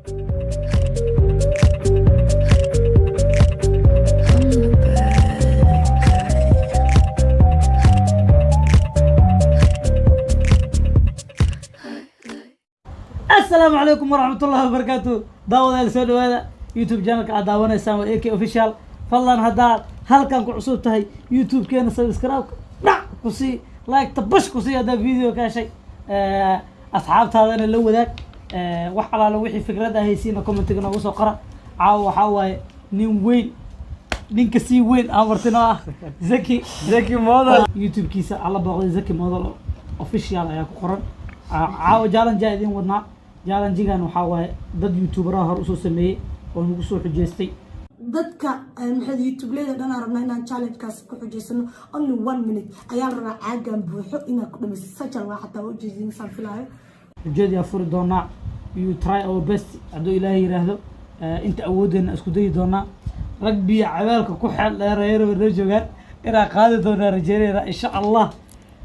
I'm the bad guy. Asalaamu calaykum waraxmatullahi wabarakaatu. Daawadayaal, soo dhawaada. YouTube channelka aad daawanaysaan waa AK Official. Fadlan, haddaad halkan ku cusub tahay YouTube-keena, subscribe dhac ku sii, like ta bash ku sii. Haddaa video ka heshay, asxaabtaadana la wadaag. Wax alaala wixii fikrad ah haysiina, commentiga noogu soo qora. Caawa waxaa waaye nin weyn, ninka sii weyn aan martino ah, Zaki. Zaki Model. YouTube-kiisa alla booqday, Zaki Model Official ayaa ku qoran. Caawa challenge aa idiin wadnaa. Challenge-gan waxaa waaye dad youtuberaha hore usoo sameeyey oo nagu soo xujeystay. Dadka maxay youtube-leyda dhan aan rabnaa inaan challenge-kaas ku xujaysano. Only one minute ayaa la rabaa, caagan buuxo inaad ku dhamaysid. Sajal waa xataa waa ujeedin saan filaayo. Xujeedii aa furi doonaa. You try our best hadduu Ilaahay yiraahdo. Inta awooddeena isku dayi doonaa. Rag biyo cabaalka ku xeel dheereeyana way noo joogaan. Inaan qaadi doonaa rajeynayna, insha Allah.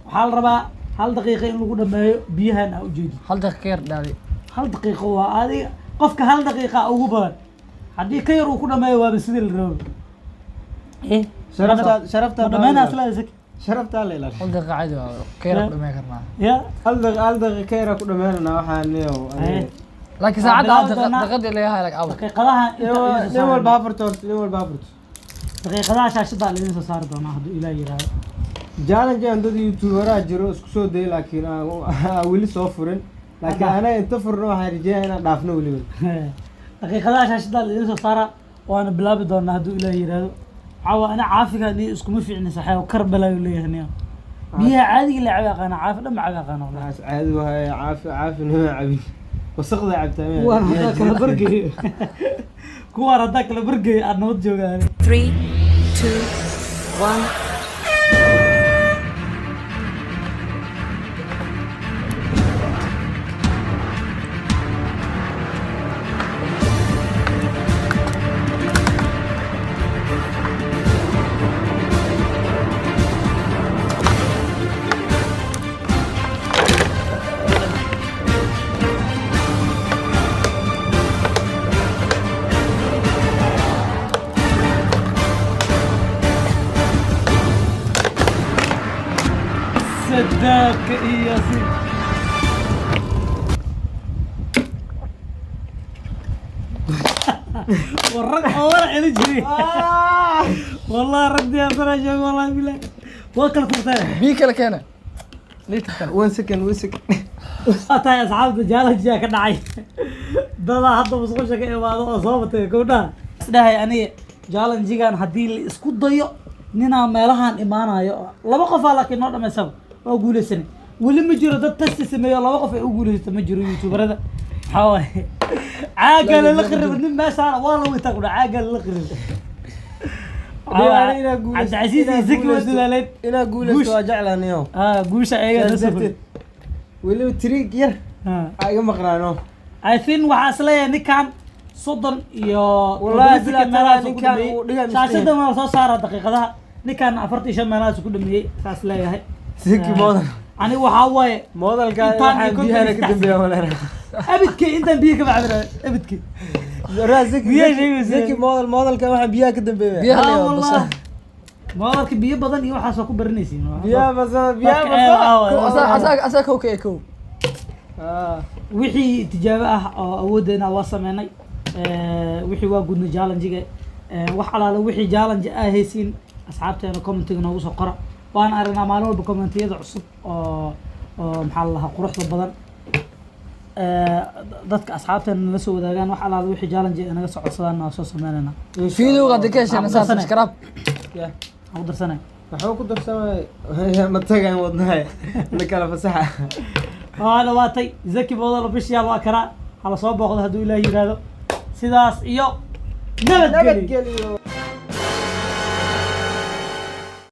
Waxaa la rabaa 1 daqiiqa in lagu dhameeyo biyahan aa ujeedid. 1 daqiiqa ka yar dhaaday. 1 daqiiqo waa adiga qofka 1 daqiiqa ugu badan. Haddii ka yar uu ku dhameeyo, waaba sidii la rabo. Sharaftaa, sharaftaa. Ma dhameynaa isla, Zaki? Sharaftaa la ilaaliyo. 1 daqiiqa caadi waa, ka yar ku dhameen karnaa. Ya. 1 daqiiqa ka yara ku dhameynana waxaan niyow. Haye. Laakiin saacadda bilaabi doonaa. Daqiiqadii laga hayo aw. Daqiiqadaha inta idiin soo Nin saari walba ha furto horta, nin walba ha furto. Daqiiqadaha shaashadaa la idiin soo saari doonaa hadduu Ilaah yiraahdo. Challenge aan dad youtuberaha jiro isku soo dayay, laakiin aan weli soo furin, laakiin Hadda. anaga inta furno waxaan rajeeyaa inaan dhaafno weliba. Daqiiqadaha shaashadaa la idiin soo saara, waana bilaabi doonaa hadduu Ilaah yiraahdo. Caawa ana caafiga ni iskuma fiicni, saxeebo kar balaayu leeyahay. Niyo biyaha caadiga la cabi aqaana, caafi dhan ma cabi aqaana wallahi. Waxaas caadi waaye. Caafi, caafi nima cabin, wasaqda cabtaa. Kuwaan haddaa kala bargeeyo, kuwaan haddaa kala bargeeyo, aad nabad joogaan. Three, two, one. Sadaaka iyo si war rag oo wara celin jiray wallahi. Rag diyaarsanaa jooga, wallahi bilahi, waa kala turteen. Biyo kale keena, liitar kale. One second, one second. Waa tahay asxaabta, challenge ka dhacay. Dadaa hadda musqusha ka imaado oo soo batay gabdhaha isdhahay. Aniga challenge-gan haddii la isku dayo, ninaa meelahan imaanayo laba qofaa, laakiin noo dhamaysaba waa guuleysanay. Weli ma jiro dad tasti sameeyo laba qof ay u guuleysato, ma jiro. Youtuberada maxaa waaye, caagaa lala qaribo nin meeshaana waa la witaa kudha, caagaa lala qaribo. Cabdicasiis iyo Zaki waa dadaaleen. Inaa guuleysto waa jeclaa niyow. Ah, guusha ayaga Sidaas la soo darteed weliba triig yar aa iga maqnaano. I think waxaa isleeyahay ninkan 30 iyo Wallahi 7 bilaa second meelahaas talaa ku ninkan dhameeyey. uu dhigaa Shaashada waa soo saara daqiiqadaha. Ninkan 45 meelahaas ku dhameeyey, saas leeyahay. Zaki Model. Aniga waxaa waaye Modelka intaan iyo waxaan 53 biyahana ka dambeeya malena. Abidkay intaan biyo ka bacbina abidkay. Zaki Biyaha sheegaysa. Zaki Model, modelka waxaan biyaha ka dambeeya. Biyaha Ah, leeyahay, wallah. bas. Modelka biyo badan iyo waxaas waa ku baranaysiin. Biyaha basada, biyaha Dadka ceeb basada. ah waay. Asaa kow ka ee kow. Ah. Wixii tijaabo ah oo awooddeena waa sameynay. Wixii waa gudnay challenge-ga. Wax alaala wixii challenge aa haysiin, asxaabteena commentiga noogu soo qora. Waan aragnaa maalin walba commentiyada cusub oo maxaa la lahaa quruxda badan. Dadka asxaabteena nala soo wadaagaan wax alaala wixii challenge ay naga soo codsadaan, waa soo sameynayna. Videoga haddii ka hesheen, Waxaan saa ku darsanay. subscribe. Yeah. Waxaan ku darsanay. Waxba ku darsamay ma tagaan wadnahay la kala fasaxa. Waa dhawaatay. Zaki Model Official waa karaa, hala soo booqdo hadduu Ilaah yiraahdo. Sidaas iyo nabadgelyo. Nabadgelyo.